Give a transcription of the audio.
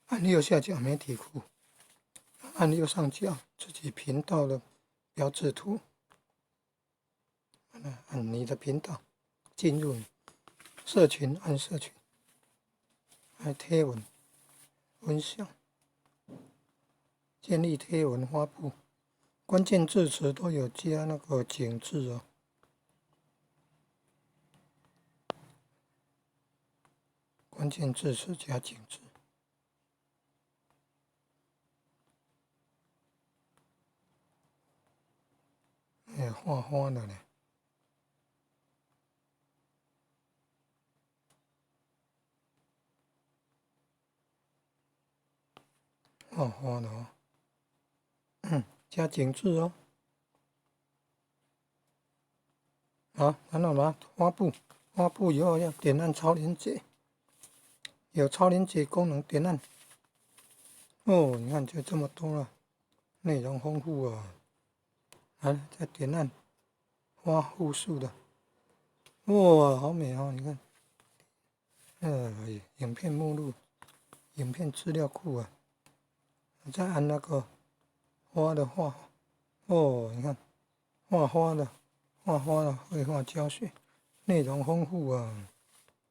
按右下角媒體庫，按右上角自己頻道的標誌圖，按你的頻道進入社群，按社群，按貼文分享，建立貼文發布，關鍵字詞都有加那個井字哦。關鍵字詞加井字。哎，畫花了呢，畫花了哦，加井字哦。好，然後呢，發布，發布以後要點按超連結，有超連結功能，點按。哦，你看就這麼多了，內容豐富啊。來，再點按發複數的，哇，好美哦！你看，影片目錄、影片資料庫啊，再按那個花的畫，哦，你看畫花的、畫花的繪畫教學，內容豐富啊。